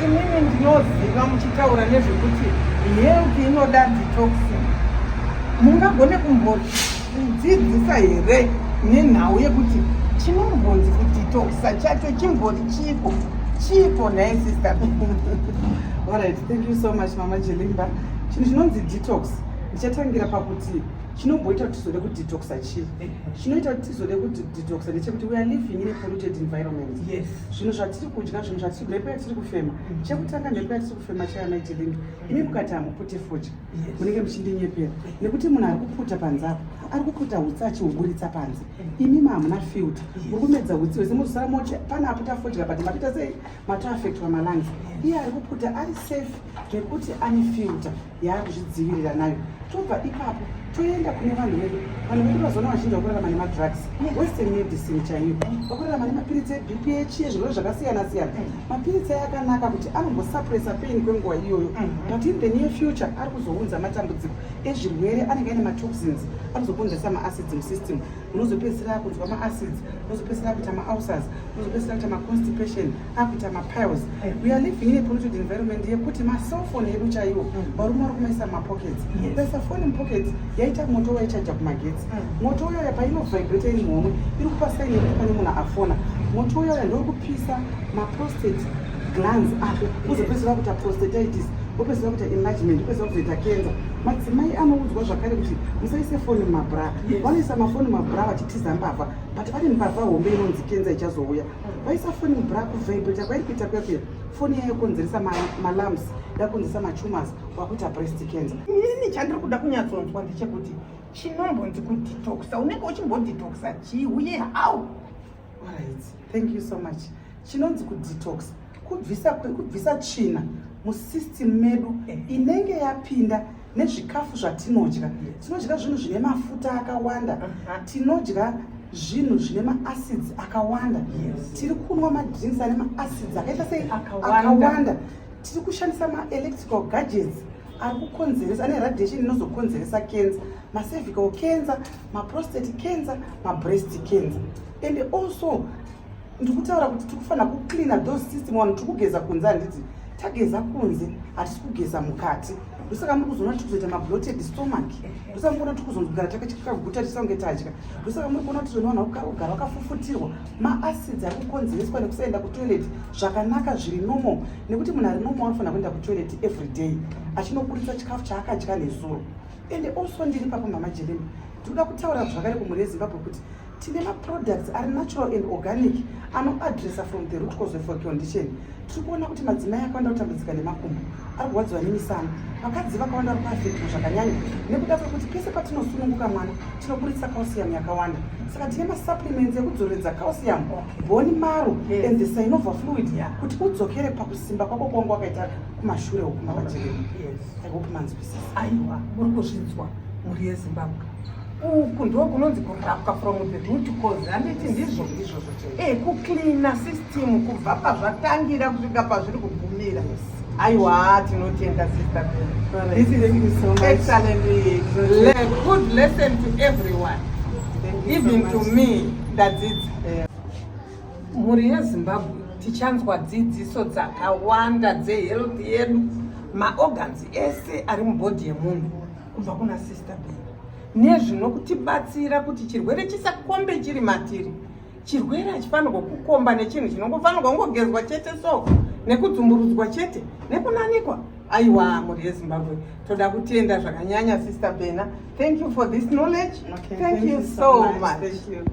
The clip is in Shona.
Inini ndinoziva muchitaura nezvekuti health inoda detoxing. Mungagone kumbodzidzisa here nenhau yekuti chinombonzi kudetoxa chacho chimbori chiko chiko nhai, Sister? Alright, thank you so much, Mama Jilimba. Chinhu chinonzi detox, ndichatangira pakuti chinomboita kuti tizode kudetoxa chii. Chinoita kuti tizode kudetoxa ndechekuti we are living in a polluted environment. Zvinhu zvatiri kudya, zvinhu zvatiri, mhepo yatiri kufema. Chekutanga, mhepo yatiri kufema chaya, Mai Jilimba, imi mukati hamupute fodya, munenge muchindinyepera, nekuti munhu ari kuputa panze apo ari kuputa hutsi achihuburitsa panze. Imimi hamuna filter, muri kumedza hutsi hwese, muzosara moti pane aputa fodya, but matoita sei? Matoaffectwa malungs. Iye ari kuputa ari safe nekuti ane filter yaari kuzvidzivirira nayo. Tobva ipapo toenda kune vanhu vedu. Vanhu vedu vazoona vazhinji vakurarama nemadrugs, western medicine chaiyo, vakurarama nemapiritsi eBP, ezvirwere zvakasiyana siyana. Mapiritsi aya akanaka kuti anombosuppressa pain kwenguva iyoyo, but in the near future ari kuzounza matambudziko ezvirwere. Anenge aine matoxins anozokonzeresa maacids musystem. Unozopedzisira akunzwa maacids, unozopedzisira akuita maulcers, unozopedzisira kuita maconstipation, akuita mapiles. We are living in a polluted environment yekuti macellphone edu chaiwo varume vari kumaisa mumapockets. Kuisa foni mupocket yaita moto waichaja kumagetsi. Moto uyoya painovibrate iri muhomwe, iri kupa sign yekuti pane munhu afona. Moto uyoya ndori kupisa maprostate glands ako, uzopedzisira kuita prostatitis, wopedzisira kuita enlargement, wopedzisira kuzoita cancer. Madzimai anoudzwa zvakare kuti musaise foni mumabra. Vanoisa mafoni mumabra vachitiza mbavha, but pane mbavha hombe inonzi cancer ichazouya. Vaisa foni mubra, kuvibrata kwairi kuita kuya kuya, foni yayokonzeresa malumps, yakonzeresa matumors, wakuita breast cancer. Inini chandiri kuda kunyatsonzwa ndechekuti chinombonzi kudetoxa, unenge uchimbodetoxa chii uye how? Alright, thank you so much. Chinonzi kudetox kubvisa kubvisa tsvina musystem medu inenge yapinda nezvikafu zvatinodya. Tinodya zvinhu zvine mafuta akawanda, tinodya zvinhu zvine maacids akawanda, tiri kunwa madrinks ane maacids akaita sei? Akawanda. Akawanda. Tiri kushandisa maelectrical gadgets ari kukonzeresa, ane radiation inozokonzeresa cancer, macervical cancer, maprostate cancer, mabreast cancer. And also ndiri kutaura kuti tiri kufanira kucleana those system. Vanhu tiri kugeza kunze, handiti? Tageza kunze, hatisi kugeza mukati. Ndosaka muri kuzoona tiri kuzoita mabloated stomach. Ndosaka muri kuona tiri kuzogara takaguta, tisange tadya. Ndosaka muri kuona kuti zvona vanhu kugara vakafufutirwa. Maacids ari kukonzereswa nekusaenda kutoilet zvakanaka, zviri normal, nekuti munhu ari normal anofanira kuenda kutoilet every day achinoburitsa chikafu chaakadya nezuro. And also ndiri papo, Mama Jilimba, ndinoda kutaura zvakare kumhuri yeZimbabwe kuti tine maproducts ari natural and organic anoadressa from the root cause of a condition. Tiri kuona kuti madzimai akawanda kutambudzika nemakumbo, ari kurwadziwa nemisana. Vakadzi vakawanda vari kuaffectwa zvakanyanya nekuda kwekuti pese patinosununguka mwana tinoburitsa calcium yakawanda. Saka tine masupplements ekudzoreredza calcium, bone marrow and the synovial fluid kuti udzokere pakusimba kwako kwanga wakaita kumashure uku, Mama Jilimba. I hope manzwisisa. Aiwa, muri kuzvinzwa, mhuri yeZimbabwe. Uku ndo kunonzi kurapwa from the root cause, handiti ndizvo? Ndizvozvo chaizvo. Kucleana system kubva pazvatangira kusvika pazviri kugumira. Aiwa, tinotenda, Sister. Alright, This is thank you so much. excellent, good lesson to everyone. Thank you Even so to much. me ndadzidza. Mhuri yeZimbabwe, tichanzwa dzidziso dzakawanda dzehealth yedu, maorgans ese ari mubody yemunhu, kubva kuna Sister Ben, nezvinokutibatsira kuti chirwere chisakombe chiri matiri. Chirwere hachifanirwa kukomba nechinhu chinongofanirwa kungogezwa chete, so nekudzumburudzwa chete, nekunanikwa. Aiwa, mhuri yeZimbabwe, toda kutenda zvakanyanya Sister Bena. Thank you for this knowledge. Okay, thank you so much. Thank you.